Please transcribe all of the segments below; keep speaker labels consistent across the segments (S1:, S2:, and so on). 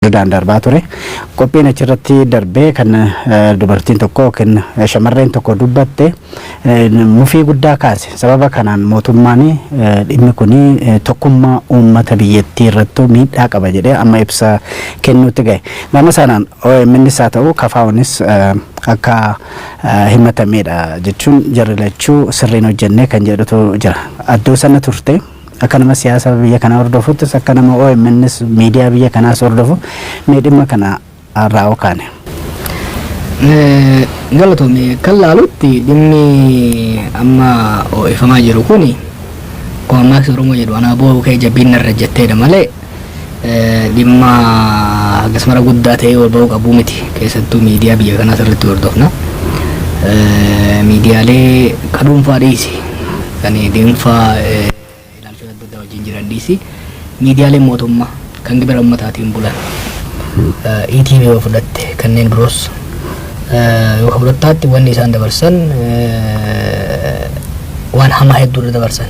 S1: Dudaan darbaa ture. Qophiin achirratti darbee kan dubartiin tokko yookiin shamarreen tokko dubbatte mufii guddaa kaase. Sababa kanaan mootummaan dhimmi kun tokkummaa uummata biyyattii irrattuu miidhaa qaba jedhee amma ibsa kennuutti gahe. Gama sanaan OMNs haa ta'u KFOnis akka himatameedha jechuun jarri lachuu sirriin hojjennee kan jedhutu jira. Addoo sana turte. Akka nama siyaasa biyya kanaa hordofuttis, akka nama OMNs miidiyaa biyya kanaas hordofu, mee dhimma kana irraa kaane.
S2: Galatoome. Kan laalutti dhimmi amma ho'ifamaa jiru kuni akkuma Maaks Oromoo jedhu anaa bu'uu kee jabbiin narra jetteedha malee dhimma akkasumara guddaa ta'ee ol ba'uu qabu miti. Keessattuu miidiyaa biyya kanaa sirriitti hordofna. Miidiyaalee kan dhuunfaa dhiisi, kan dhuunfaa ilaalchota adda addaa wajjin jiran dhiisi, miidiyaaleen mootummaa kan gibira ummataatiin bulan, ETV yoo fudhatte, kanneen biroos yoo fudhattaatti, wanni isaan dabarsan waan hamaa hedduudha dabarsan.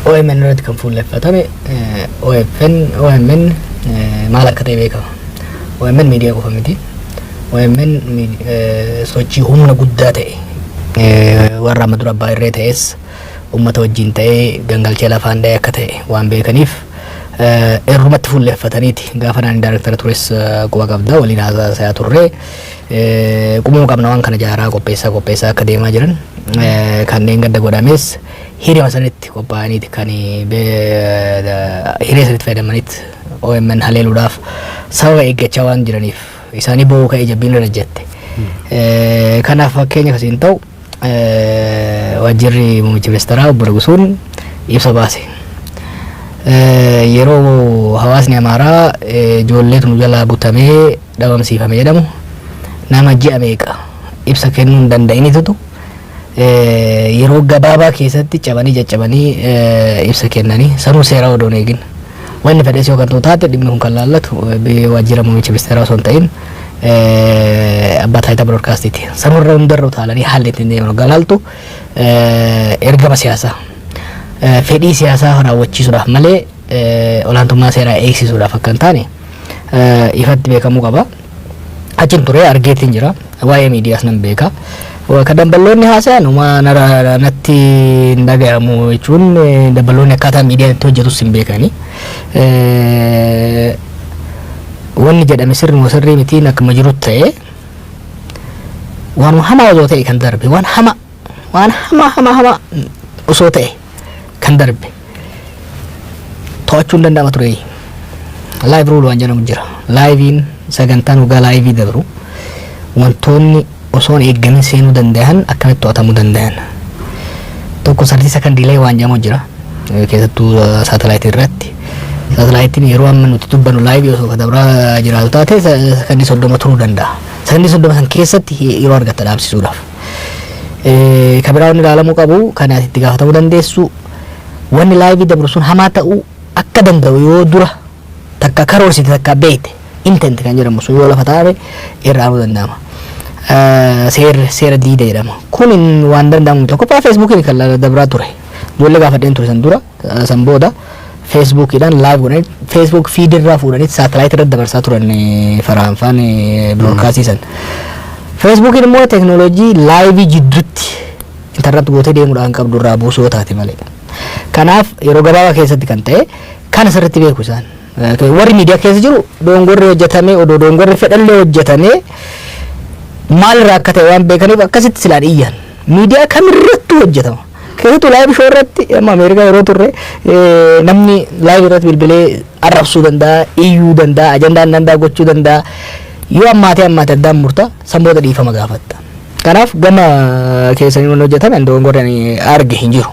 S2: OMN irratti kan fuulleffatame, OFN, OMN maal akka ta'e beekama. OMN miidiyaa qofa miti. OMN sochii humna guddaa ta'e, warra amma dura abbaa irree ta'es uummata wajjin ta'ee gangalchee lafaan dha'ee akka ta'e waan beekaniif irrumatti fuulleffataniiti. Gaafa naan daayirektara tures quba qabda, waliin haasayaa turre, qubuma qabna waan kana jaaraa qopheessaa qopheessaa akka deemaa jiran. Kanneen gadda godhames hiree sanitti qophaa'aniiti, kan hiree sanitti fayyadamanitti OMN haleeluudhaaf sababa eeggachaa waan jiraniif isaanii bo'oo ka'ee jabbiin irra jette. Kanaaf fakkeenya kasiin ta'u, waajjirri muummicha ministeeraa obbo Nigusuun ibsa baase. Yeroo hawaasni Amaaraa ijoolleetu nu jalaa butamee dhabamsiifame jedhamu, nama ji'a meeqa ibsa kennuu hin danda'initu yeroo gabaabaa keessatti cabanii caccabanii ibsa kennanii, sanuu seera odoo hin eegin. Wanni fedhes yoo kan ta'u taate, dhimmi kun kan laallatu waajjira muummicha ministeeraa osoo hin ta'in abbaa taayitaa biroodkaastiiti. Sanurra hundarra utaalanii haalli ittiin deeman galaaltu ergama siyaasaa, fedhii siyaasaa raawwachiisuudhaaf malee olaantummaa seeraa eegsisuudhaaf akka hin taane ifatti beekamuu qaba. Achin ture, argeetiin jira. Waa'ee miidiyaas nan beeka. Ka damballoonni haasayan uma natti hin dhagayamu jechuun damballoonni akkaataa miidiyaan itti hojjetus hin beekani. Wanni jedhame sirri moo sirrii mitiin akkuma jiru ta'e, waan hamaa osoo ta'e kan darbe, waan hama, waan hamaa hamaa hamaa osoo ta'e kan darbe to'achuu hin danda'ama ture. Live rule waan jedhamu jira. Liveiin sagantaan dhugaa live dabru, wantoonni osoo hin eeggamin seenuu danda'an akkamitti to'atamuu danda'an? Tokko, 30 second delay waan jedhamu jira. Keessattuu saatalaayitii irratti. Saatalaayitiin yeroo amma nuti dubbannu live osoo dabraa jiraatu taate sakandii 30 turuu danda'a. Sakandii 30 san keessatti yeroo argatta dhaabsisuudhaaf. Kan biraa wanni ilaalamuu qabu, kan ati itti gaafatamuu dandeessu, wanni live dabru sun hamaa ta'uu akka danda'u yoo dura takka karoorsite, takka beekte, intent kan jedhamu sun yoo lafa taa'ame irraa aanuu danda'ama. Seera diida jedhama. Kun waan danda'amu tokkoffaa Feesbuukiin kan dabraa ture. Ijoollee gaafadheen ture san dura, san booda Feesbuukiidhaan live godhanii, Facebook feed irraa fuudhanii saatalaayit irratti dabarsaa turan faraanfaan biroodkaastii san. Feesbuukiin immoo teeknooloojii live jidduutti interrupt gootee deemuudhaan qabdu irraa buusuu taate malee. Kanaaf yeroo gabaabaa keessatti kan ta'e kana sirriitti beeku isaan. Warri miidiyaa keessa jiru dongorri hojjetamee, odoo dongorri fedhallee hojjetamee maalirraa akka ta'e waan beekaniif akkasitti silaan iyyan. Miidiyaa kamirrattuu hojjetama. Keessattuu live show irratti, amma Ameerikaa yeroo turre, namni live irratti bilbilee arrabsuu danda'a, iyyuu danda'a, ajandaan danda'a gochuu danda'a. Yoo ammaatee ammaate addaan murta, san booda dhiifama gaafatta. Kanaaf gama keessanii waan hojjetame dongorri ani arge hin jiru.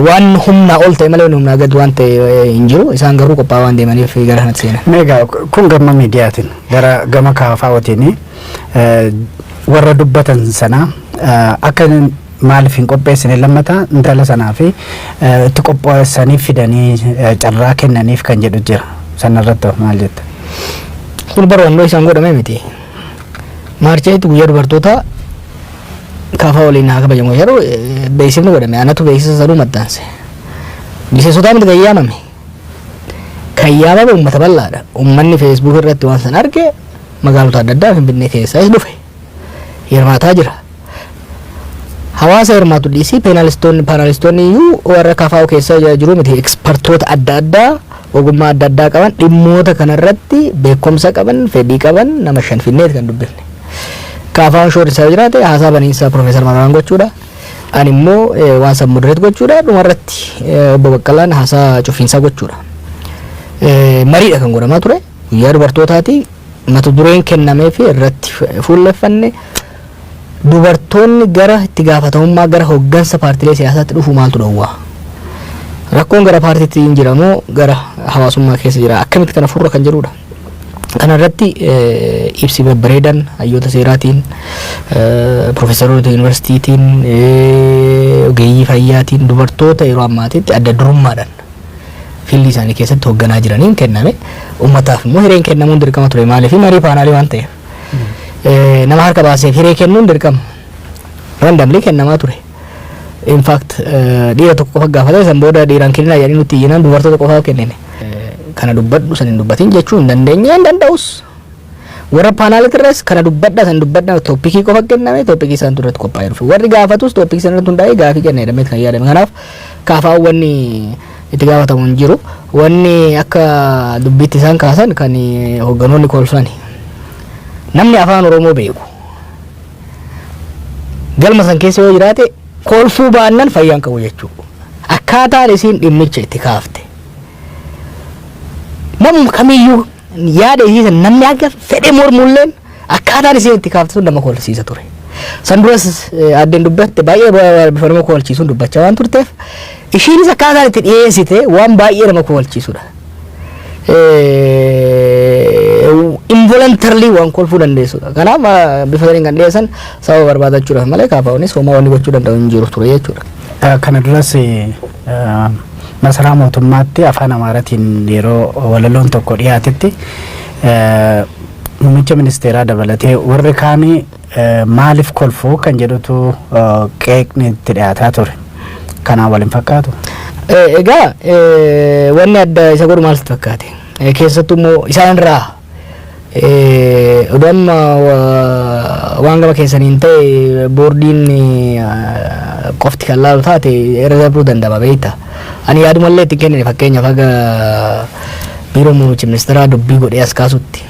S2: Waan humnaa ol ta'e malee humnaa gad waan ta'e hin jiru. Isaan garuu qophaa'aa waan deemaniif gara kanatti seenan.
S1: Meegaa kun gama miidiyaatiin, gara gama KFOtiin warra dubbatan sana akka maaliif hin qopheessine? Lammataa intala sanaa fi itti qopheessanii fidanii carraa kennaniif kan jedhu jira. Sanarratti maal jetta?
S2: Kun barbaannoo isaan godhame miti. Maarcheetti guyyaa dubartoota KFO waliin haa kabajamu yeroo beeksifni godhame, anatu beeksisa sanuu maxxanse. Miseensota miti kan yaamame. Kan Kan yaamame uummata bal'aadha. Uummanni Facebook irratti waan san arge magaalota adda addaa Finfinnee keessaas dhufe. Hirmaataa jira. Hawaasa hirmaatu dhiisii, panelistoonni iyyuu warra KFO keessa jiru miti. Expertoota adda addaa, ogummaa adda addaa qaban, dhimmoota kanarratti beekumsa qaban, fedhii qaban nama shan finneet kan dubbifne. KFO'n shoorri isaa jiraate haasaa baniinsaa Profeesar Mararaan gochuudha. Ani immoo waan san moderate gochuudha. Dhumarratti obbo Baqqalaan haasaa cufiinsaa gochuudha. Mariidha kan godhamaa ture. Guyyaa dubartootaati. Mata dureen kennamee fi irratti fuulleffanne, dubartoonni gara itti gaafatamummaa, gara hoggansa paartilee siyaasaatti dhufu maaltu dhowwaa? Rakkoon gara paartiitti hin jiramoo gara hawaasummaa keessa jira? Akkamitti kana furra kan jedhudha. Kana irratti ibsi babbareedan hayyoota seeraatiin, profeesaroota yuunivarsiitiitiin, ogeeyyii fayyaatiin, dubartoota yeroo ammaatitti adda durummaadhaan field isaanii keessatti hoogganaa jiraniin kenname. Uummataaf immoo hireen kennamuun dirqama ture. Maaliif? Marii panelii waan ta'eef. Nama harka baaseef hiree kennuun dirqama. Randomly kennamaa ture. In fact, dhiira tokko qofa gaafate. San booda dhiiraan kennina jedhanii nutti iyyinaan dubartoota qofaaf kennine. Kana dubbadhu, san hin dubbatin jechuu hin dandeenye, hin danda'us. Warra panelitirras kana dubbadha, san dubbadha, topicii qofa kenname, topicii isaan irratti qophaa'ee dhufe. Warri gaafatus topicii sana irratti hundaa'ee gaafii kenna jedhamee kan yaadame. Kanaaf KFO'n wanni itti gaafatamu hin jiru. Wanni akka dubbiitti isaan kaasan kan hoogganoonni kolfani. Namni afaan Oromoo beeku galma san keessa yoo jiraate kolfuu baannan fayyaan qabu jechuudha. Akkaataan isiin dhimmicha itti kaafte. Namni kamiyyuu yaada isii san namni akka fedhe mormulleen akkaataan isiin itti kaafte sun nama kolfisiisa ture. San duras addeen dubbatte baay'ee bifa nama kolchiisuun dubbachaa waan turteef, ishiinis akkaataan itti dhiyeessite waan baay'ee nama kolchiisudha. Involuntarily waan kolfuu dandeessudha. Kanaaf bifa saniin kan dhiyeessan sababa barbaadachuudhaaf malee KFO'nis homaa wanni gochuu danda'u hin jiru ture jechuudha.
S1: Kana duras masaraa mootummaatti afaan Amaaraatiin yeroo walaloon tokko dhiyaatetti muummicha ministeeraa dabalatee warri kaanii maaliif kolfuu kan jedhutu qeeqni itti dhiyaataa ture. Kanaan waliin fakkaatu.
S2: Egaa wanni adda isa godhu maal sitti fakkaate? Keessattuu immoo isaan irraa oduu amma waan gama keessaniin ta'e boordiin qofti kan laalu taate irra darbuu danda'ama, beekta. Ani yaadumallee itti kennine. Fakkeenyaaf, haga biiroo muummicha ministeeraa dubbii godhee as kaasutti.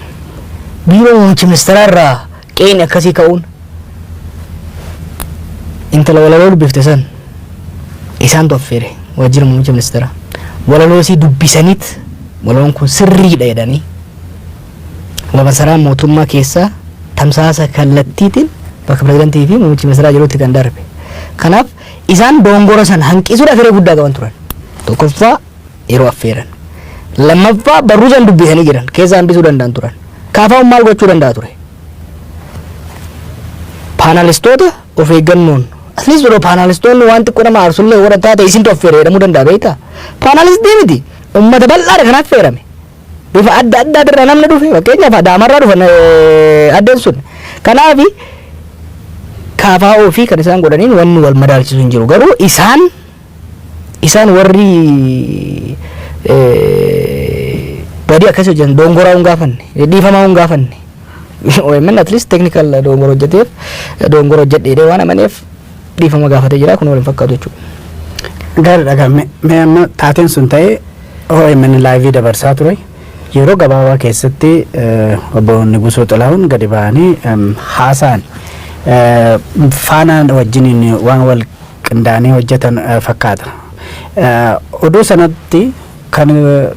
S2: Biiroo muummicha ministeeraa irraa qeeni akkasii ka'uun, intala walaloo dubbifte san isaantu affeere waajjira muummicha ministeeraa. Walaloo isii dubbisaniit walaloon kun sirriidha jedhanii masaraa mootummaa keessaa tamsaasa kallattiitiin bakka pirezidantii fi muummichi ministeeraa jirutti kan darbe. Kanaaf isaan dongora san hanqisuudhaaf hiree guddaa qaban turan. Tokkoffaa, yeroo affeeran. Lammaffaa, barruu san dubbisanii jiran keessa hambisuu danda'an turan. KFO'n maal gochuu danda'a ture? Panelistoota of eeggannoon, at least yeroo panelistoonni waan xiqqoo nama aarsullee warra taate isintu affeere jedhamuu danda'a, beektaa? Panelistii miti, uummata bal'aadha kan affeerame. Bifa adda addaa irraa namni dhufe, fakkeenyaaf Adaamarraa dhufan addeen sun. Kanaaf KFO fi kan isaan godhaniin wanni wal madaalchisu hin jiru. Garuu isaan warri badii akkasii hojjetan dongoraa hin gaafanne, dhiifamaa hin gaafanne. OMN at least technical dongora hojjeteef, dongora hojjedhee waan amaneef dhiifama gaafatee jira. Kun waliin fakkaatu jechuudha.
S1: Gaariidha. Mee amma taateen sun ta'e, OMN live dabarsaa ture. Yeroo gabaabaa keessatti obbo Nigusuu Xilahuun gadi ba'anii haasa'an. Faanaan wajjiniin waan wal qindaa'anii hojjetan fakkaata. Oduu sanatti kan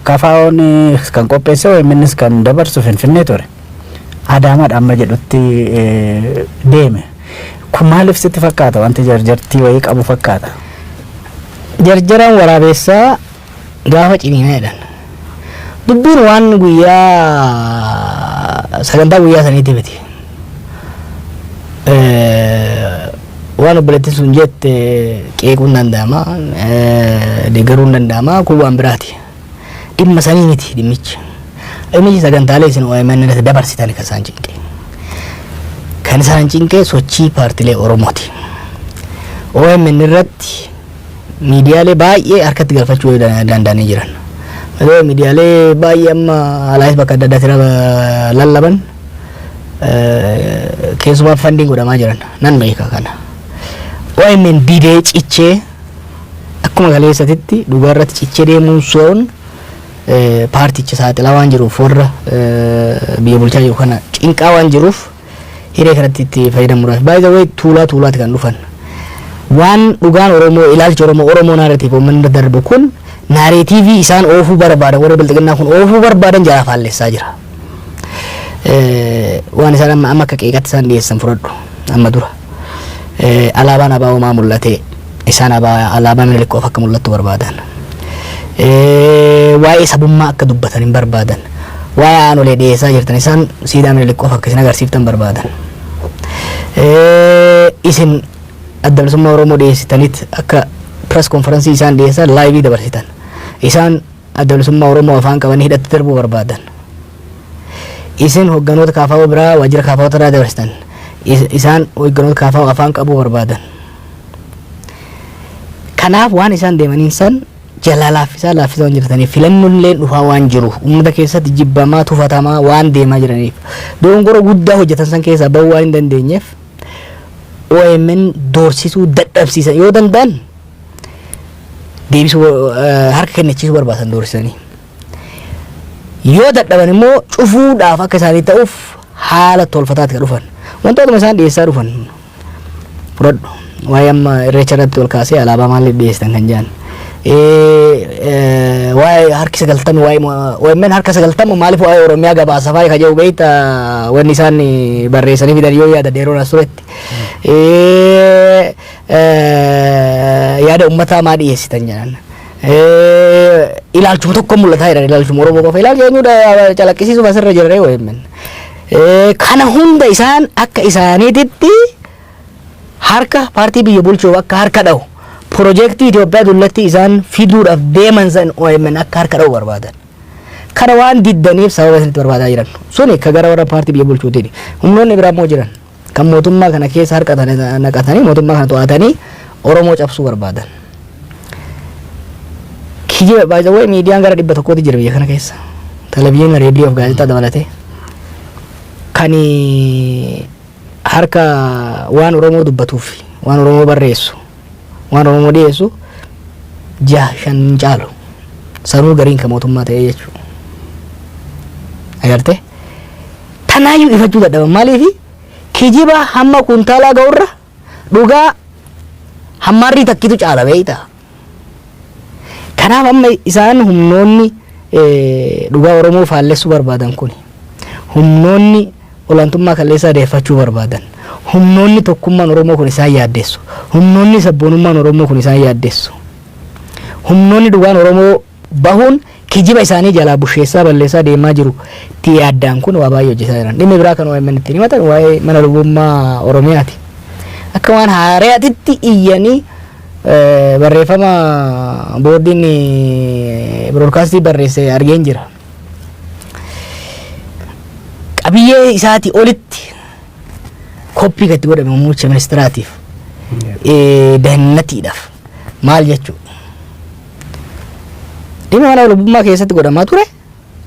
S1: KFO'n kan qopheesse, OMNs kan dabarsu Finfinnee ture. Adaamaadha amma jedhutti deeme. Kun maaliif sitti fakkaata? Wanti jarjartii wayii qabu fakkaata.
S2: Jarjaraan waraabessaa gaafa ciniinaa jedhan. Dubbiin waan guyyaa sagantaa guyyaa saniiti miti. Waan obboleettiin sun jette qeequun danda'ama, deeggaruun danda'ama, kun waan biraati. Dhimma sanii miti dhimmichi. Dhimmichi sagantaalee isin OMN irratti dabarsitan kan isaan cinqe. Kan isaan cinqe sochii paartilee Oromooti. OMN irratti miidiyaalee baay'ee harkatti galfachuu danda'anii jiran. Miidiyaalee baay'ee amma alaayis bakka adda addaatti lallaban keessumaa funding godhamaa jiran nan beeka kana. OMN didee cichee, akkuma kaleessatitti dhugaa irratti cichee deemuun sun paarticha saaxilaa waan jiruuf, warra biyya bulchaa jiru kana cinqaa waan jiruuf, hiree kanatti itti fayyadamuudhaaf. By the way, tuulaa tuulaati kan dhufan. Waan dhugaan Oromoo, ilaalchi Oromoo, Oromoo narrative uummanni darbu kun, narrative isaan oofuu barbaadan, warra bilxiginnaa kun oofuu barbaadan jalaa faallessaa jira. Waan isaan amma amma akka qeeqatti isaan dhiyeessan fudhadhu amma dura. Alaabaan ABO maa mul'ate? Isaan alaabaa Minilik qofa akka mul'attu barbaadan. Waa'ee sabummaa akka dubbatan hin barbaadan. Waa'ee aanolee dhiyeessaa jirtan, isaan siidaa Minilik qofa akka isin agarsiiftan barbaadan. Isin Adda Bilisummaa Oromoo dhiyeessitaniit akka press conference isaan dhiyeessan live dabarsitan. Isaan Adda Bilisummaa Oromoo afaan qabanii hidhatti darbuu barbaadan. Isin hogganoota KFO biraa waajjira KFO irraa dabarsitan. Isaan hogganoota KFO afaan qabuu barbaadan. Kanaaf waan isaan deemaniin san jalaa laaffisaa laaffisaa waan jirtaniif, filannoon illee dhufaa waan jiru, uummata keessatti jibbamaa tufatamaa waan deemaa jiraniif, dogongora guddaa hojjetan san keessaa bahuu waan hin dandeenyeef, OMN doorsisuu dadhabsiisan. Yoo danda'an deebisuu, harka kennachiisuu barbaadan doorsisanii. Yoo dadhaban immoo cufuudhaaf akka isaanii ta'uuf haala tolfataatti kan dhufan. Wantootuma isaan dhiyeessaa dhufan fudhadhu. Waa'ee amma Irreecha irratti ol kaasee alaabaa maaliif dhiyeessitan kan jedhan. Waa'ee harki 90, waa'ee OMN harka 90 maaliif waa'ee Oromiyaa gabaasa fa'aa kan jedhu beekta, wanni isaan barreessanii fidan yoo yaada yeroo as turetti. Yaada uummataa maa dhiyeessitan jedhan. Ilaalchuma tokko mul'ataa jiran, ilaalchuma Oromoo qofa, ilaalcha eenyudha calaqqisiisuuf asirra jira OMN. Kana hunda isaan akka isaaniititti harka paartii biyya bulchuuf akka harka dha'u, piroojeektii Itoophiyaa dullatti isaan fiduudhaaf deeman san OMN akka harka dha'u barbaadan. Kana waan diddaniif sababa isinitti barbaadaa jiran. Suni akka gara warra paartii biyya bulchuutiin. Humnoonni biraa immoo jiran kan mootummaa kana keessa harka naqatanii mootummaa kana to'atanii Oromoo cabsuu barbaadan. Kijiba baay'ee miidiyaan gara 100tti jira biyya kana keessa. Televezyiina, reediyoo fi gaazexaa dabalatee. Kan harka waan Oromoo dubbatuuf, waan Oromoo barreessu, waan Oromoo dhiyeessu jaha shan caalu. Sanuu gariin kan mootummaa ta'ee jechuudha. Agartee? Tanaayyuu ifachuu dadhaban. Maaliifi? Kijiba hamma kuntaalaa ga'urra dhugaa hammaarrii takkitu caala, beektaa? Kanaaf amma isaan humnoonni dhugaa Oromoo faallessuu barbaadan kun, humnoonni olaantummaa kaleessaa deeffachuu barbaadan, humnoonni tokkummaan Oromoo kun isaan yaaddeessu, humnoonni sabboonummaan Oromoo kun isaan yaaddeessu, humnoonni dhugaan Oromoo bahuun kijiba isaanii jalaa busheessaa balleessaa deemaa jiru itti yaaddaan kun waa baay'ee hojjetaa jiran. Dhimmi biraa kan OMN ittiin himatan waa'ee mana lubummaa Oromiyaati. Akka waan haaraatitti iyyanii barreeffama boordiin biroodkaastii barreesse argeen jira. Qabiyyee isaatii olitti koppii gatti godhame muummicha ministiraatiif dahannatiidhaaf maal jechuudha. Dhimma mana lubummaa keessatti godhamaa ture.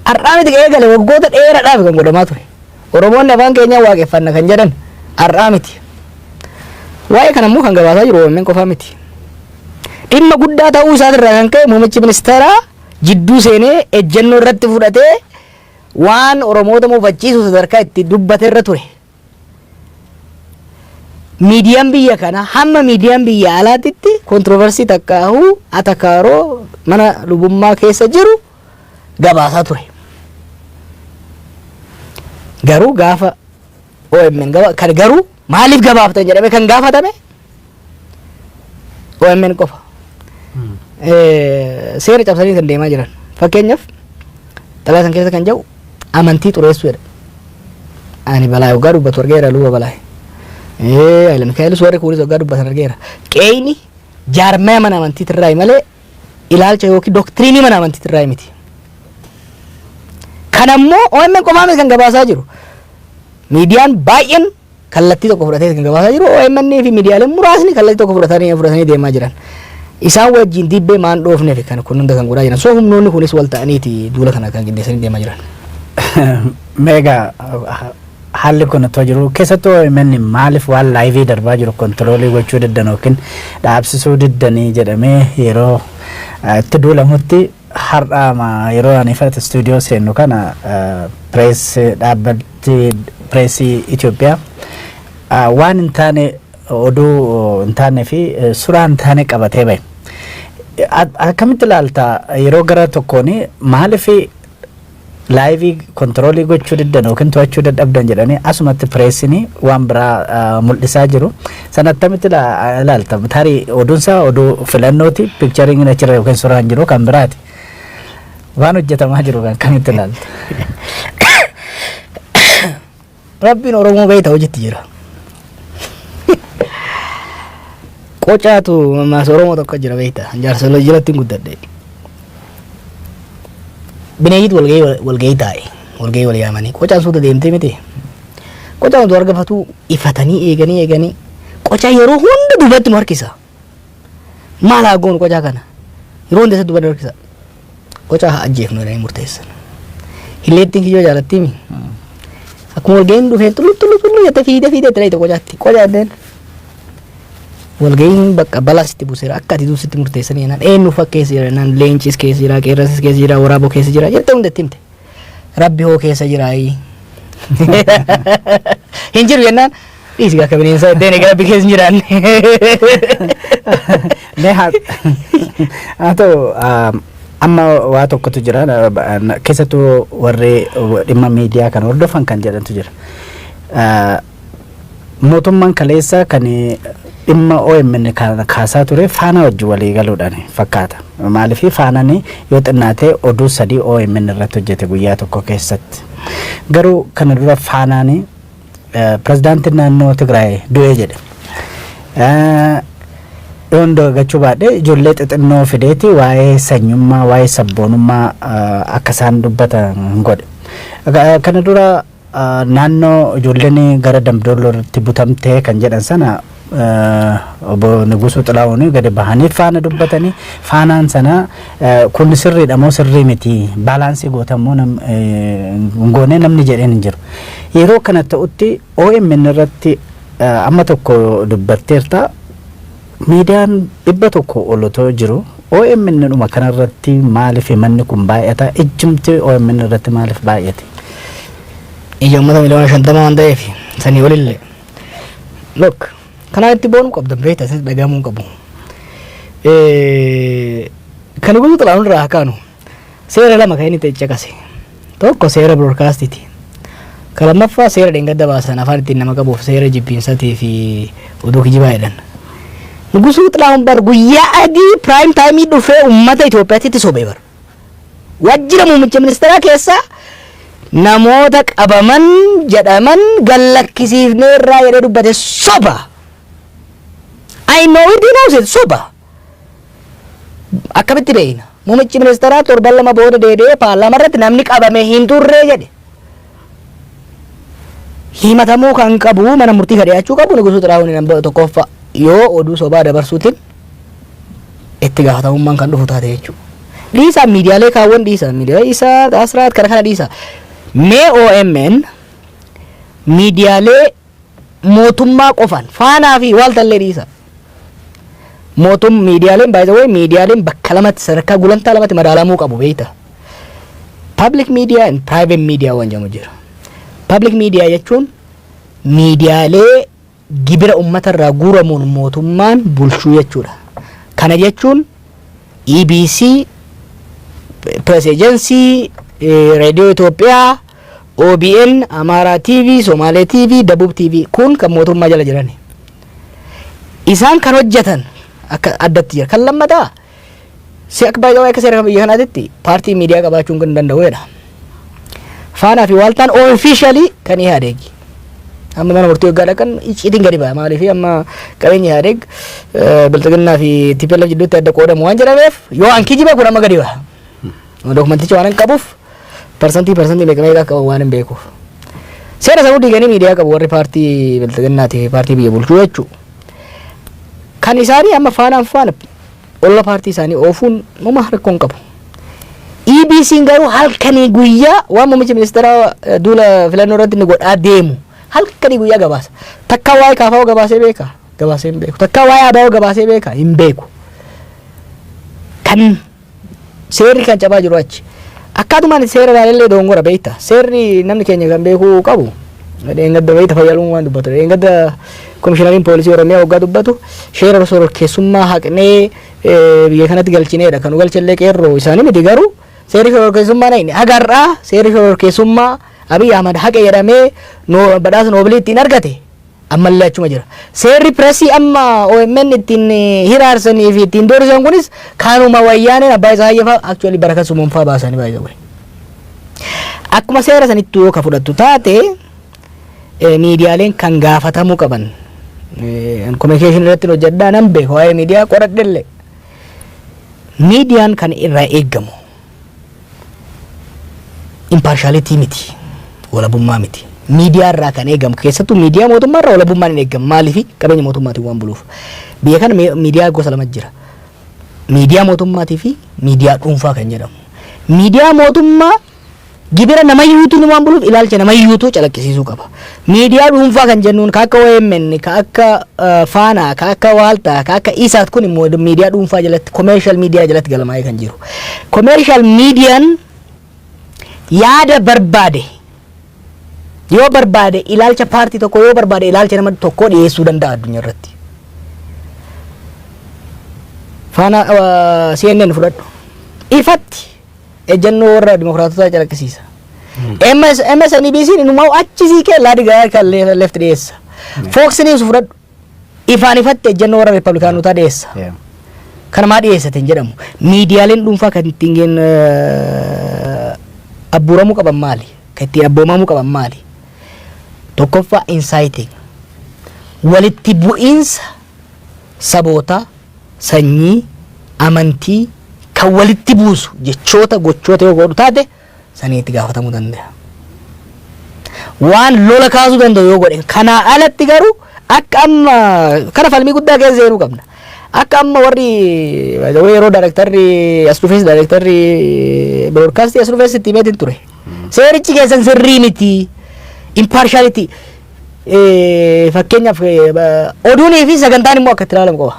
S2: Har'aa miti eegale, waggoota dheeraadhaaf kan godhamaa ture. Oromoonni afaan keenyaa waaqeffanna kan jedhan har'aa miti. Waa'ee kana immoo kan gabaasaa jiru OMN qofaa miti. Dhimma guddaa ta'uu isaatirraa kan ka'e muummichi ministeeraa jidduu seenee ejjennoo irratti fudhatee waan Oromoota muufachiisu sadarkaa itti dubbate irra ture. Miidiyaan biyya kana hamma miidiyaan biyya alaatitti controversy takkaahuu atakaaroo mana lubummaa keessa jiru gabaasaa ture. Garuu gaafa OMN gaba kan garuu maaliif gabaaftan jedhame kan gaafatame OMN qofa. Seera cabsanii kan deemaa jiran. Fakkeenyaaf, xalayaa san keessa kan jedhu amantii xureessuu jedha. Ani balaa waggaa dubbatu argeera, luba balaa. Haile Mikaa'elis warri kunis waggaa dubbatan argeera. Qeeyni jaarmaya mana amantiitirraa malee ilaalcha yookiin doctrine mana amantiitirraa miti. Kanammoo OMN qofaa miti kan gabaasaa jiru. Miidiyaan baay'een kallattii tokko fudhatee kan gabaasaa jiru. OMN fi miidiyaaleen muraasni kallattii tokko fudhatanii fudhatanii deemaa jiran. Isaan wajjin dibbee maan dhoofneef kan kun hunda kan godhaa jiran. So humnoonni kunis wal ta'aniiti duula kana kan qindeessanii deemaa jiran.
S1: Meegaa haalli kun otoo jiru, keessattuu OMN maaliif waan live darbaa jiru control gochuu diddan yookiin dhaabsisuu diddanii jedhamee yeroo itti duulamutti, har'a yeroo ani ifatti istuudiyoo seennu kana press dhaabbatti pireesii Itoophiyaa waan hin taane, oduu hin taane fi suuraa hin taane qabatee bahe. Akkamitti ilaalta? Yeroo gara tokkoon maaliif live control gochuu diddan yookiin to'achuu dadhabdan jedhanii asumatti pireesiin waan biraa mul'isaa jiru. Sana akkamitti ilaalta? Tarii oduunsaa oduu filannooti, pictureiin achirra yookiin suuraan jiru kan biraati. Waan hojjetamaa jiru kan akkamitti ilaalta?
S2: Rabbiin Oromoo beekta, hojiitti jira. Qocaatu mammaasa Oromoo tokko jira beekta. Jaarsolee jalatti hin guddadhe. Bineeyyitu walgahii taa'e. Walgahii wal yaamanii. Qocaan suuta deemtee miti. Qocaan utuu argafatu ifatanii eeganii eeganii. Qocaa yeroo hunda duubatti nu harkisa. Maal haa goonu qocaa kana? Yeroo hunda isa duubatti nu harkisa. Qocaa haa ajjeefnu jedhanii murteessan. Hilleettiin kiyyoo jaalattiimi. Akkuma walgahiin dhufeen tullu tullu tullu jettee fiidee fiidee itti dhayite qocaatti. Qocaa jenneen. Walgahiin bakka balaa sitti buuseera, akka ati sitti murteessanii jennaan, eenyu fakkeessa jira jennaan, leencis keessa jira, qeerransis keessa jira, waraaboo keessa jira jettee hunda itti himte. Rabbi hoo keessa jiraayii? Hin jiru jennaan, dhiisi akka bineensaa ittiin egaa Rabbi keessa hin jiraanne.
S1: Mee haa ta'u, amma waa tokkotu jira, keessattuu warri dhimma miidiyaa kan hordofan kan jedhantu jira. Mootummaan kaleessa kan dhimma OMN kan kaasaa ture Faanaa wajjin walii galuudhaan fakkaata. Maaliif Faanaan yoo xinnaate oduu sadii OMN irratti hojjete guyyaa tokko keessatti. Garuu kana dura Faanaan pirezidaantiin naannoo Tigraay du'ee jedhe. Yoon dagachuu baadhee ijoollee xixinnoo fideeti waa'ee sanyummaa, waa'ee sabboonummaa akka isaan dubbatan godhe. Kana dura naannoo ijoolleen gara Dambidollootti butamtee kan jedhan sana obbo Nugusuu Xilahuun gadi bahanii faana dubbatanii, Faanaan sana kun sirriidha moo sirrii miti, balance gootammoo hin goonee namni jedheen hin jiru. Yeroo kana ta'utti OMN irratti amma tokko dubbatteerta, miidiyaan 100 ol otoo jiru OMN dhuma kanarratti maaliif manni kun baay'ata? Ijjumti OMN irratti maaliif baay'ate?
S2: Ija uummata miliyoona 50 waan ta'eef sanii olillee. Look, kanaan itti boonuu qabdan beekta, asitti dhagamuu qabu. Kan Nugusuu Xilahuun irraa haa kaanu, seera lama kan inni itti caqase. Tokko seera broadcastiiti. Kan lammaffaa seera dheengadda baasan afaan ittiin nama qabuuf, seera jibbiinsatii fi oduu kijibaa jedhan. Nugusuu Xilahuun bar guyyaa adii prime time dhufee uummata Itoophiyaatti itti sobee bar. Waajjira muummicha ministeeraa keessaa namoota qabaman jedhaman gallakkisiifneerraa jedhee dubbate, soba. I know it, he knows it, soba. Akkamitti beekna? Muummichi ministeeraa torban 2 booda deebi'ee paarlaamaa irratti namni qabame hin turre jedhe. Himatamuu kan qabu, mana murtii kan dhiyaachuu qabu Nugusuu Xilahuun nama tokkoffaa, yoo oduu sobaa dabarsuutiin itti gaafatamummaan kan dhufu taate jechuudha. Dhiisaa, miidiyaalee kaawwan dhiisaa, miidiyaalee isaa Asraat kana kana dhiisaa. Mee OMN miidiyaalee mootummaa qofaan Faanaa fi Waaltallee dhiisa. Mootum miidiyaaleen, by the way, miidiyaaleen bakka lamatti, sadarkaa gulantaa lamatti madaalamuu qabu beekta. Public media and private media waan jedhamu jira. Public media jechuun miidiyaalee gibira uummata irraa guuramuun mootummaan bulchuu jechuudha. Kana jechuun EBC, Press Agency, Radio Itoophiyaa, OBN, Amaaraa TV, Somaalee TV, Dabub TV, kun kan mootummaa jala jiran. Isaan kan hojjetan akka addatti jira. Kan lammataa si akka baay'ee akka seera biyya kanaatitti paartii miidiyaa qabaachuun kan danda'u jedha. Faanaa fi Waaltaan officially kan Ihaadeeg. Amma mana murtii waggaa dhaqan icciitiin gadi ba'a. Maaliif amma qabeenya Ihaadeeg Bilxiginnaa fi TPLF jidduutti adda qoodamu waan jedhameef, yoo an kijiba kun amma gadi ba'a. Dookumanticha waan hin qabuuf, percentii percentii meeqa meeqa qaban waan hin beekuuf. Seera sanuu diiganii miidiyaa qabu warri paartii Bilxiginnaati fi paartii biyya bulchuu jechuudha. Kan isaanii amma Faanaan faana Olla paartii isaanii oofuun numa rakkoo hin qabu. EBC'n garuu halkanii guyyaa waan muummichi ministeeraa duula filannoo irratti inni godhaa deemu halkanii guyyaa gabaasa. Takkaa waa'ee KFO gabaasee beekaa? Gabaasee hin beeku. Takkaa waa'ee ABO gabaasee beekaa? Hin beeku. Kan seerri kan cabaa jiru achi. Akkaatumaan seera ilaalellee dogongora beekta. Seerri namni keenya kan beekuu qabu, dheengadda beekta fayyaluun waan dubbatu. Dheengadda komishinariin poolisii Oromiyaa waggaa dubbatu sheera shororkeessummaa haqnee biyya kanatti galchineedha. Kan nu galchellee qeerroo isaanii miti, garuu seerri shororkeessummaa na inni hagarraa seerri shororkeessummaa Abiy Ahmad haqe jedhamee badhaasa noobilii ittiin argate ammallee achuma jira. Seerri pireesii amma OMN ittiin hiraarsanii fi ittiin doorsisan kunis kanuma Wayyaaneen abbaa isaa hayyafaa, actually Barakat Sumuunfaa baasanii baay'ee. Akkuma seera sanittuu yoo ka fudhattu taate, miidiyaaleen kan gaafatamuu qaban, communication irratti hojjedhaa nan beeka, waa'ee miidiyaa qoradhellee. Miidiyaan kan irraa eeggamu impartiality miti, walabummaa miti. Miidiyaa irraa kan eegamu, keessattuu miidiyaa mootummaa irraa walabummaan hin eegamu. Maaliif? Qabeenya mootummaatiin waan buluuf. Biyya kana miidiyaa gosa lama jira. Miidiyaa mootummaatii fi miidiyaa dhuunfaa kan jedhamu. Miidiyaa mootummaa gibira namayyuutuun waan buluuf ilaalcha namayyuutuu calaqqisiisuu qaba. Miidiyaa dhuunfaa kan jennuun ka akka OMN, ka akka Faanaa, ka akka Waaltaa, ka akka Isaat kun immoo miidiyaa dhuunfaa jalatti, commercial miidiyaa jalatti galmaa'ee kan jiru. Commercial miidiyaan yaada barbaade, yoo barbaade ilaalcha paartii tokko, yoo barbaade ilaalcha nama tokkoo dhiyeessuu danda'a addunyaa irratti. Faana CNN fudhadhu. Ifatti ejjennoo warra dimokiraatotaa calaqqisiisa. MS MSNBC inumaa achi siiqee laadi gahaa kan left dhiyeessa. Fox News fudhadhu. Ifaan ifatti ejjennoo warra Riippablikaanotaa dhiyeessa. Kana maa dhiyeessate hin jedhamu. Miidiyaaleen dhuunfaa kan ittiin abbuuramuu qaban maali? Kan ittiin abboomamuu qaban maali? Tokkoffaa, inciting. Walitti bu'iinsa saboota, sanyii, amantii kan walitti buusu jechoota, gochoota yoo godhu taate, sanii itti gaafatamuu danda'a. Waan lola kaasuu danda'u yoo godhe. Kanaa alatti garuu akka amma kana falmii guddaa keessa seenuu qabna. Akka amma warri yeroo daarektarri as dhufes, daarektarri broadcastii as dhufes itti himeetiin ture. Seerichi keessan sirrii miti. Impartiality. Fakkeenyaaf, oduunii fi sagantaan immoo akka itti ilaalamu qaba.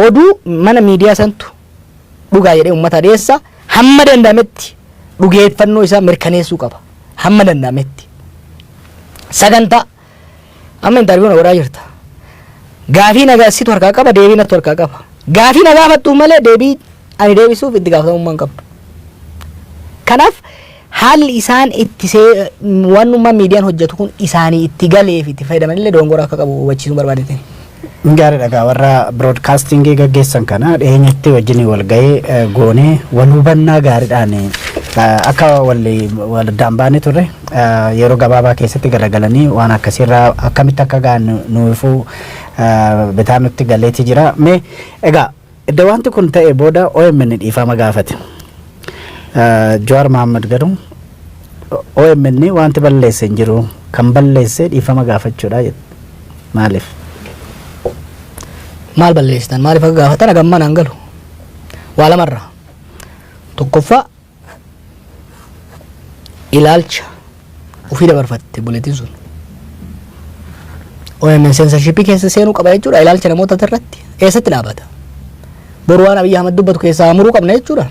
S2: Oduu mana miidiyaa santu dhugaa jedhee uummata dhiyeessa, hamma danda'ametti dhugeeffannoo isaa mirkaneessuu qaba. Hamma danda'ametti. Sagantaa amma interview na godhaa jirta. Gaafii nagaa situ harkaa qaba, deebii nattu harkaa qaba. Gaafii na gaafattu malee deebii ani deebisuuf itti gaafatamummaa hin qabdu. Kanaaf haalli isaan itti wannummaa miidiyaan hojjetu kun isaanii itti galee fi itti fayyadamanillee dogongora akka qabu hubachiisuu barbaadetani.
S1: Gaariidha egaa, warra broadcastingii gaggeessan kana dhiyeenyatti wajjin wal gahee goonee wal hubannaa gaariidhaan akka wal wal baanee turre, yeroo gabaabaa keessatti galagalanii waan akkasiirraa akkamitti akka ga'an nuufuu bitaa nutti galeetii jira. Mee egaa, iddoo wanti kun ta'e booda OMN dhiifama gaafate. Jawaar Mohaammed garuu OMN wanti balleesse hin jiru, kan balleesse dhiifama gaafachuudha jedhe. Maaliif?
S2: Maal balleessitan? Maaliif akka gaafatan hagammaa naan galu. Waa lamarraa. Tokkoffaa, ilaalcha ofii dabarfatte buletiin sun. OMN censorshipii keessa seenuu qaba jechuudha ilaalcha namoota irratti. Eessatti dhaabata? Boru waan Abiyyi Ahmad dubbatu keessaa muruu qabna jechuudha.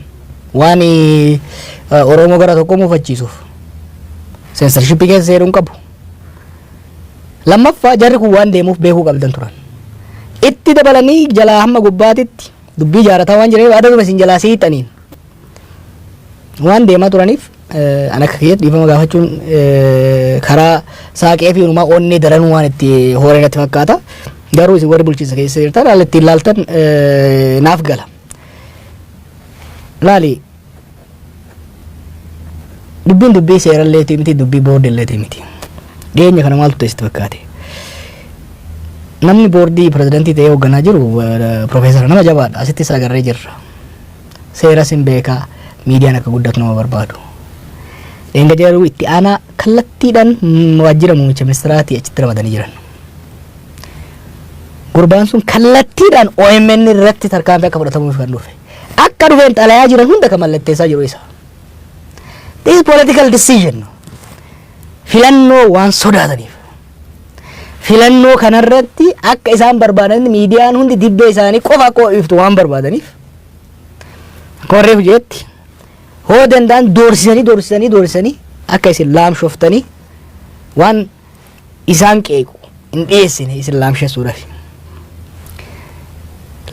S2: Waan Oromoo gara tokko muufachiisuuf. Censorshipii keessa seenuu hin qabu. Lammaffaa, jarri kun waan deemuuf beekuu qabdan turan. Itti dabalanii jalaa hamma gubbaatitti dubbii jaarataa waan jiraniif, adaduma isin jalaa siixaniin waan deemaa turaniif, an akka kiyyatti dhiifama gaafachuun karaa saaqee fi unumaa onnee daranuu waan itti horee natti fakkaata. Garuu isin warri bulchiinsa keessa jirtan haala ittiin laaltan naaf gala. Laali, dubbiin dubbii seeralleetii miti, dubbii boordiilleetii miti. Dhiyeenya kana maaltu ta'e sitti fakkaate? Namni boordii pirezidantii ta'ee hoogganaa jiru piroofeesara nama jabaadha. Asittis agarree jirra. Seeras hin beekaa, miidiyaan akka guddatu nama barbaadu. Dheenga jedhu itti aanaa kallattiidhaan waajjira muummicha ministiraatii achitti ramadanii jiran. Gurbaan sun kallattiidhaan OMN irratti tarkaanfii akka fudhatamuuf kan dhufe. Akka dhufeen xalayaa jiran hunda kan mallatteessaa jiru isa. This is political decision. Filannoo waan sodaataniif. Filannoo kanarratti akka isaan barbaadan miidiyaan hundi dibbee isaanii qofa akka iftu waan barbaadaniif. Akka warreef jeetti hoo danda'an doorsisanii, doorsisanii, doorsisanii akka isin laamshoftanii waan isaan qeequ hin dhiyeessine isin laamshessuudhaaf.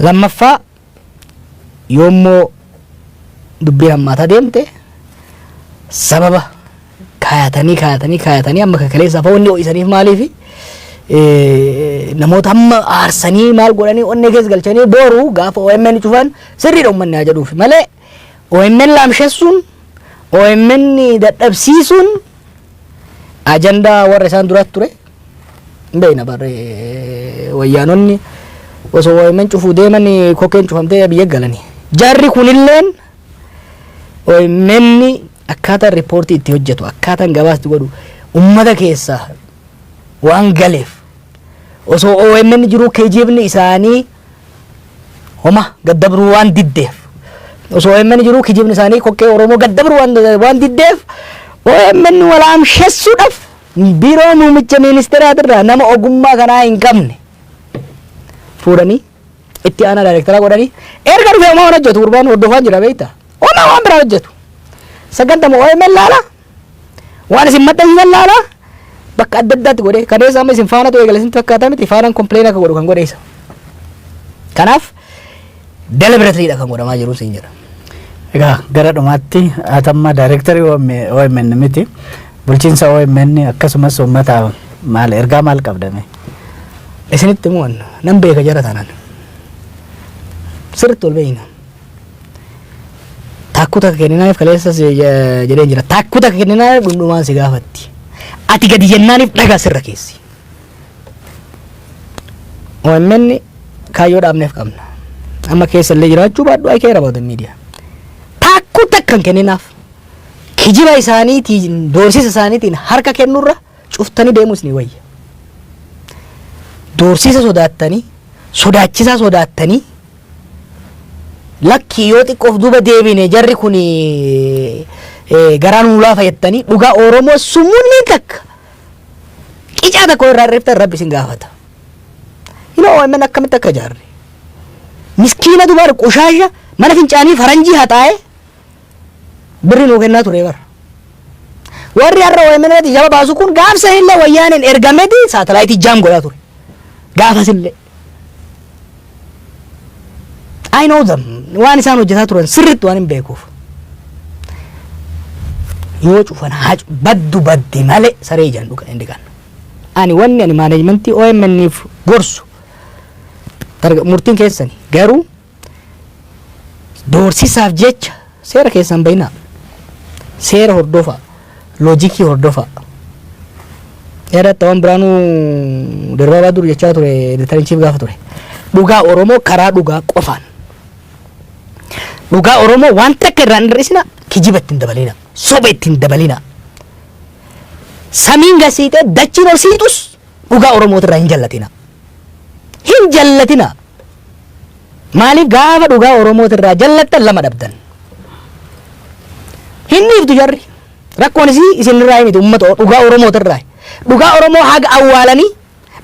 S2: Lammaffaa, yoommoo dubbii hammaataa deemte, sababa kaayatanii, kaayatanii, kaayatanii amma kakaleessaaf wanni ho'isaniif maaliifi namoota hamma aarsanii maal godhanii onnee keessa galchanii boru gaafa OMN cufan sirriidha uummanni haa jedhuuf malee, OMN laamshessuun, OMN dadhabsiisuun ajandaa warra isaan duratti ture hin beekna. Barree wayyaanonni osoo OMN cufuu deeman kokkeen cufamtee biyya galanii. Jarri kunilleen OMN akkaataan riippoortii itti hojjetu, akkaataan gabaasti godhu ummata keessaa waan galeef, osoo OMN jiruu kijibni isaanii homa gaddabruu waan diddeef, osoo OMN jiruu kijibni isaanii kokkee Oromoo gaddabruu waan diddeef, OMN walaamshessuudhaaf biiroo muummicha ministeeraatirraa nama ogummaa kanaa hin qabne fuudhanii itti aanaa daayirektaraa godhanii. Erga dhufee homaa waan hojjetu gurbaan hordofaan jira, beektaa? Homaa waan biraa hojjetu. Sagantama OMN laala, waan isin maxxansiisan laala, bakka adda addaatti godhee kaneessa amma isin faanatu eegale isin fakkaata miti, faanaan complain akka godhu kan godhe isa. Kanaaf deliberately kan godhamaa jiru siin jedha.
S1: Egaa gara dhumaatti, atamma daayirektarii OMN miti, bulchiinsa OMN akkasumas uummata maal ergaa maal qabdame?
S2: Isinitti himuun nan beeka, jara taanaan. Sirriitti ol beeyna. Taakkuu takka kenninaaf kaleessas jedheen jira. Taakkuu takka kenninaaf dhundhumaan si gaafatti. Ati gadi jennaaniif dhagaa sirra keessi. OMN kaayyoo dhaabneef qabna. Amma keessa illee jiraachuu baadhu, I care about the media. Taakkuu takka hin kenninaaf. Kijiba isaaniitiin, doorsisa isaaniitiin harka kennurra cuftanii deemus ni wayya. Doorsisa sodaattanii, sodaachisaa sodaattanii, lakkii yoo xiqqoof duuba deebine jarri kun garaan nu laafa jettanii dhugaa Oromoo summunni takka qicaa tokko irraa irreeftan, rabbi isin gaafata. Hinoo OMN akkamitti akka ijaarre? Miskiina dubar qushaasha mana fincaanii faranjii haxaa'ee birri nuu kennaa ture bara. Warri har'a OMN irratti jaba baasu kun gaafsa illee wayyaaneen ergameeti saatalaayitii jam godhaa ture. Gaafas illee. I know them. Waan isaan hojjetaa turan sirriitti waan hin beekuuf. Yoo cufan haa baddu baddi malee saree ijaan dhugan hin dhiqan. Ani wanni ani maaneejmentii OMN'if gorsu, murtiin keessani, garuu doorsisaaf jecha seera keessan bayinaa. Seera hordofaa. Loojikii hordofaa. Yaadatta waan Biraanuu Dirbaabaa dur jechaa ture, editor in chief gaafa ture. Dhugaa Oromoo karaa dhugaa qofaan. Dhugaa Oromoo waan takka irraa hin hir'isina, kijiba ittiin dabalina, soba ittiin dabalina. Samiin gasiixee dachiin ol siixus dhugaa Oromootirraa hin jallatina. Hin jallatina. Maaliif? Gaafa dhugaa Oromootirraa jallattan lama dhabdan. Hin dhiiftu jarri. Rakkoon isii isinirraa miti, uummata dhugaa Oromootirraa. Dhugaa Oromoo haga awwaalanii,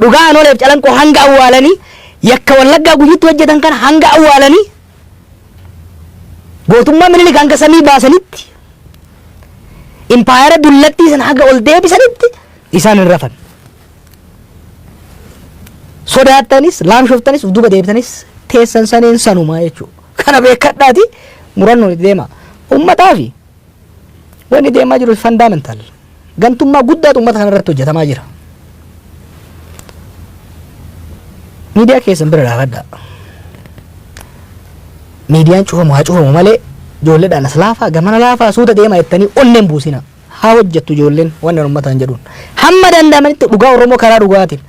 S2: dhugaa Anoleef Calanqoo hanga awwaalanii, yakka Wallaggaa guyyitti hojjetan kana hanga awwaalanii, gootummaa Minilik hanga samii baasanitti, impaayera dullattii sana haga ol deebisanitti isaan hin rafan. Sodaattanis, laamshoftanis, uf duuba deebitanis teessan saneen sanumaa jechuudha. Kana beekadhaati murannoon itti deema. Uummataa fi wanni deemaa jiru fundamental. Gantummaa guddaatu uummata kana irratti hojjetamaa jira. Miidiyaa keessan bira dhaabadhaa. Miidiyaan cufamu haa cufamu malee, ijoolleedhaan as laafaa gamana laafaa suuta deema jettanii onneen buusina. Haa hojjettu ijoolleen wanni uummataan jedhuun. Hamma danda'amanitti dhugaa Oromoo karaa dhugaatiin,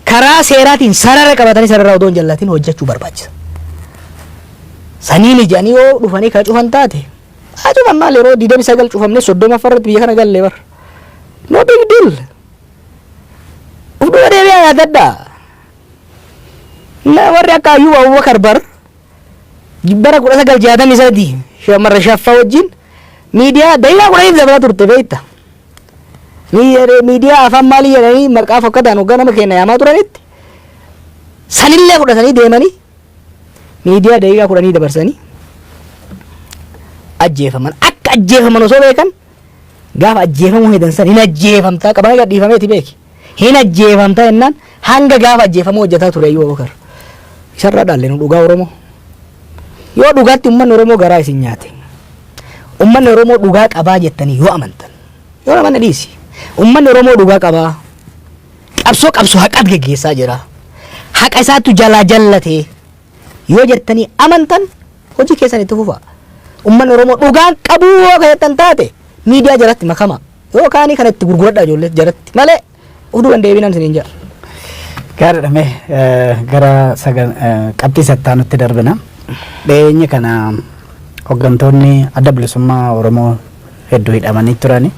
S2: karaa seeraatiin sarara qabatanii, sarara odoo hin jallatin hojjechuu barbaachisa. Saniin ijanii yoo dhufanii kan cufan taate haa cufan. Maal, yeroo 29 cufamne 30 farratti biyya kana galle bar. No big deal. Uf duba deebi'aa yaadadhaa. Warri akka Ayyuub Abubakar bar bara 1963 shamarra shaffaa wajjin miidiyaa daqiiqaa 10f dabalaa turte beekta. Miidiyaa afaan maalii jedhanii maqaa fokkataan hoggaa nama keenya yaamaa turanitti sanillee fudhatanii deemanii miidiyaa daqiiqaa 10 dabarsanii ajjeefaman. Akka ajjeefaman osoo beekan, gaafa ajjeefamuu hedan san hin ajjeefamtaa qabamee gadhiifameeti beeki. Hin ajjeefamtaa jennaan hanga gaafa ajjeefamuu hojjetaa ture Ayyuub Abubakar. Isarraa dhaalle nu dhugaa Oromoo. Yoo dhugaatti uummanni Oromoo garaa isin nyaate, uummanni Oromoo dhugaa qabaa jettanii yoo amantan, yoo amanne dhiisi. Uummanni Oromoo dhugaa qabaa. Qabsoo haqaat geggeessaa jira. Haqa isaatu jalaa jallatee yoo jettanii amantan, hojii keessan itti fufaa. Uummanni Oromoo dhugaan qabuu yoo ka jettan taate, miidiyaa jalatti makama. Yoo kaanii kana itti gurguradhaa ijoollee jalatti malee of duuban deebinan isiniin jedha.
S1: Gaariidha, mee gara qabxii sattaanutti darbina. Dhiyeenya kana hooggantoonni Adda Bilisummaa Oromoo hedduu hidhamanii turani.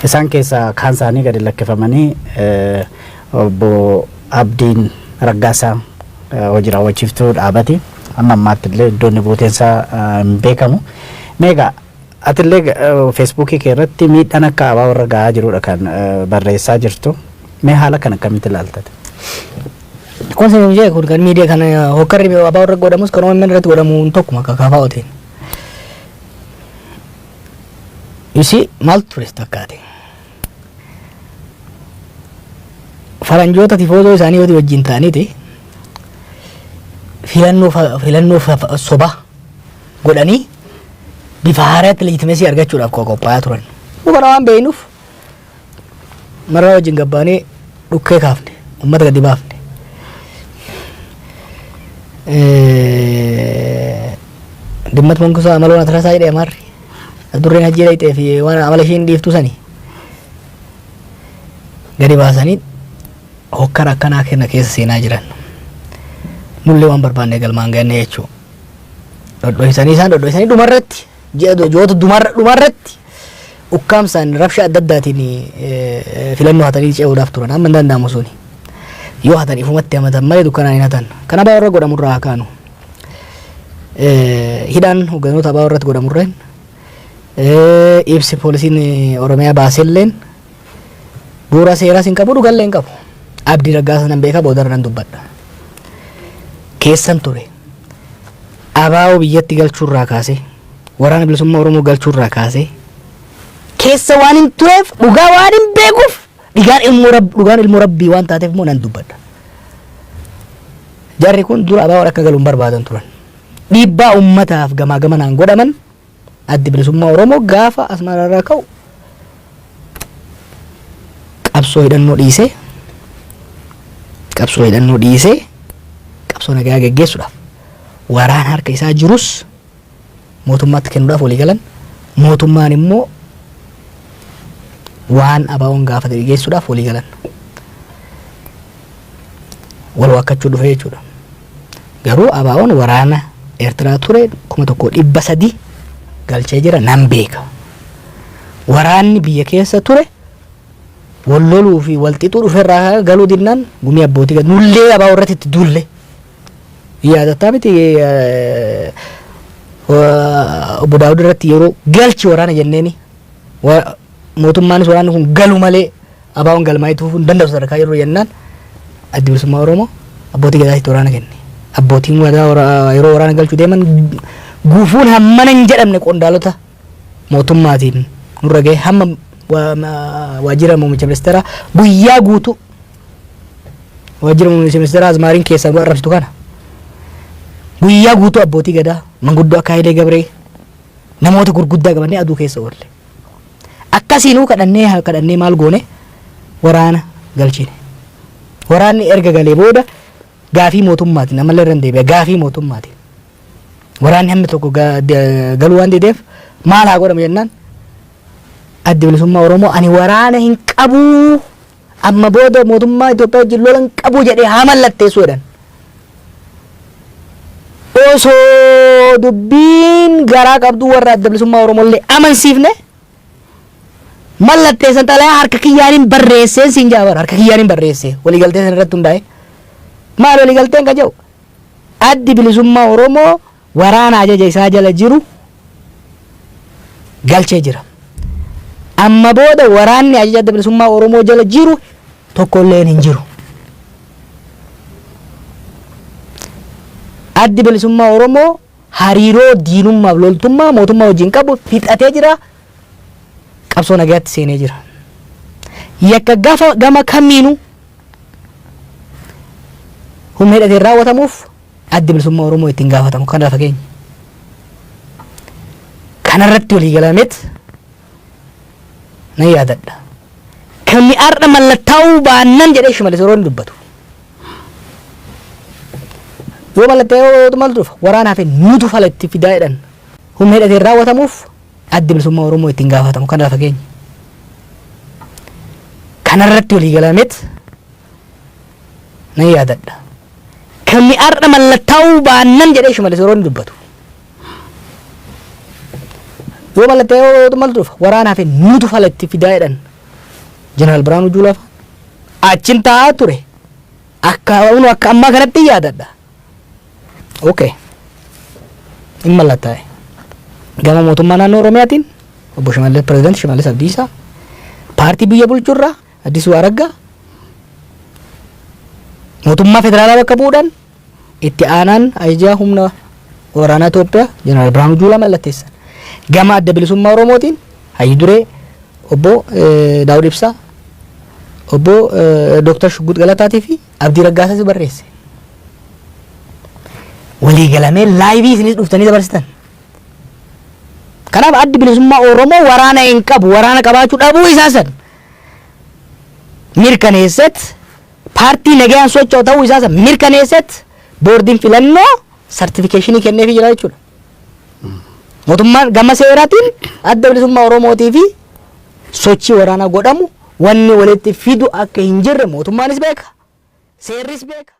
S1: Isaan keessaa kaan isaanii gadi lakkifamanii, obbo Abdiin Raggaasaa hojii raawwachiiftuu dhaabati. Amma ammaatti illee iddoo inni buuteensaa hin beekamu. Meegaa atillee Feesbuukii kee irratti miidhaan akka ABO irra gahaa jirudha kan barreessaa jirtu. Mee haala kana akkamitti ilaaltate?
S2: Kun isin jee kun kan miidiyaa kana hokkarri ABO irra godhamus kan OMN irratti godhamu tokkuma akka KFOtiin. Isi maal ture fakkaate? Faranjoota tifoozoo isaanii yoo wajjin ta'aniiti filannoo soba godhanii bifa haaraatti legitimacy argachuudhaaf qophaa'aa turan. Nu kana waan beeknuuf marraa wajjin gabbaanee dhukkee kaafne, uummata gadi baafne. Dimmat monkusaa amaloon atrasaa jedhee amaarri. Durreen hajjii dhayxee fi waan amala ishiin dhiiftu sani gadi baasanii hokkara akkanaa kenna keessa seenaa jiran. Nullee waan barbaanne galmaan ga'anne jechuudha. Dhodhoisanii isaan dhodhoisanii dhumarratti ji'a ji'oota dhumarratti ukkaamsaan rabsha adda addaatiin filannoo hatanii ce'uudhaaf turan. Amma hin danda'amu suni. Yoo hatan ifumatti hamatan malee dukkanaan hin hatan. Kan ABO irra godhamurraa haa kaanu. Hidhaan hogganoota ABO irratti godhamurreen, ibsi poolisiin Oromiyaa baaselleen bu'uura seeraas hin qabu, dhugallee hin qabu. Abdii Raggaasa nan beeka, boodarra nan dubbadha. Keessan ture. ABO biyyatti galchuurraa kaasee, Waraana Bilisummaa Oromoo galchuurraa kaasee keessa waan hin tureef, dhugaa waan hin beekuuf, dhugaan ilmoo rabbii waan taateef immoo nan dubbadha. Jarri kun dura ABO akka galu hin barbaadan turan. Dhiibbaa uummataaf gamaa gamanaan godhaman, Addi Bilisummaa Oromoo gaafa Asmaraarraa ka'u qabsoo hidhannoo dhiisee qabsoo nagaa geggeessuudhaaf waraana harka isaa jirus mootummaatti kennuudhaaf walii galan. Mootummaan immoo waan ABO'n gaafate geggeessuudhaaf walii galan. Wal waakkachuu dhufe jechuudha. Garuu ABO'n waraana Eertiraa ture 1300 galchee jira, nan beeka. Waraanni biyya keessa ture wal loluu fi wal xixuu dhuferraa galuu dinnaan gumii abbootii gad nullee ABO irratti itti duulle. Yaadataa miti, obbo Daawud irratti yeroo galchi waraana jenneeni mootummaanis waraanni kun galu malee ABO'n galmaa'ee tuufuu hin danda'u sadarkaa yeroo jennaan, Addi Bilisummaa Oromoo abbootii gadaatitti waraana kenne. Abbootiin gadaa yeroo waraana galchuu deeman gufuun hammana hin jedhamne qondaalota mootummaatiin nurra ga'e. Hamma waajjira muummicha ministeeraa guyyaa guutuu, waajjira muummicha ministeeraa Azmaariin keessaa nu arrabsitu kana, guyyaa guutuu abbootii gadaa, manguddoo akka Hayilee Gabree, namoota gurguddaa qabannee aduu keessa oolle. Akkasiinuu kadhannee kadhannee maal goone, waraana galchine. Waraanni erga galee booda gaafii mootummaatiin, ammallee irra hin deebi'a, gaafii mootummaatiin waraanni hammi tokko galuu waan dideef maal haa godhamu jennaan, Addi Bilisummaa Oromoo ani waraana hin qabuu, amma booda mootummaa Itoophiyaa wajjin lola hin qabu jedhee haa mallatteessu jedhan. Osoo dubbiin garaa qabdu warra Adda Bilisummaa Oromoo illee amansiifne mallatteessan. Xalayaa harka kiyyaaniin barreesseen siin jaa bara, harka kiyyaaniin barreesse. Waliigaltee sana irratti hundaa'e maal waliigalteen ka jedhu Addi Bilisummaa Oromoo waraana ajaja isaa jala jiru galchee jira. Amma booda waraanni ajaja Adda Bilisummaa Oromoo jala jiru tokkolleen hin jiru. Addi Bilisummaa Oromoo hariiroo diinummaaf loltummaa mootummaa wajjin qabu fixatee jira. Qabsoo nagayaatti seenee jira. Yakka gafa gama kamiinuu humna hidhateen raawwatamuuf Addi Bilisummaa Oromoo ittiin gaafatamu kan lafa keenya. Kanarratti walii galameet nan yaadadha. Kan har'a mallattaa'uu baannan jedhee Shimallis yeroo inni dubbatu. Yoo mallattaa'uu maaltu dhufa? Waraana hafe nutu fala itti fidaa jedhan. Humna hidhateen raawwatamuuf Addi Bilisummaa Oromoo ittiin gaafatamu kan lafa keenya. Kanarratti walii galameet nan yaadadha. Kan har'a mallattaa'uu baannan jedhee Shimallis yeroo inni dubbatu. Yoo mallattaa'uu maaltu dhufa? Waraana hafe nutu fala itti fidaa jedhan. Jeneraal Biraanuu Juulaa fa'a. Achin taa'aa ture. Akka akka ammaa kanatti yaadadha. Okay. Hin mallattaa'e. Gama mootummaa naannoo Oromiyaatiin obbo Shimallis, Pirezidaanti Shimallis Abdiisaa, paartii biyya bulchurraa Addisuu Araggaa, mootummaa federaalaa bakka bu'uudhaan itti aanaan ajajaa humna waraanaa Itoophiyaa Jeneraal Birhaanuu Juulaa mallatteessan. Gama Adda Bilisummaa Oromootiin hayyu duree obbo Daawud Ibsaa, obbo Dooktar Shugguut Galataatii fi Abdii Raggaasaas barreesse. Walii galamee live isinis dhuftanii dabarsitan. Kanaaf Addi Bilisummaa Oromoo waraana hin qabu, waraana qabaachuu dhabuu isaa san mirkaneesset, paartii nagayaan socho'u ta'uu isaa san mirkaneesset, boordiin filannoo certification kenneefii jira jechuudha. Mootummaan gama seeraatiin Adda Bilisummaa Oromootii fi sochii waraanaa godhamu wanni walitti fidu akka hin jirre mootummaanis beeka. Seerris beeka.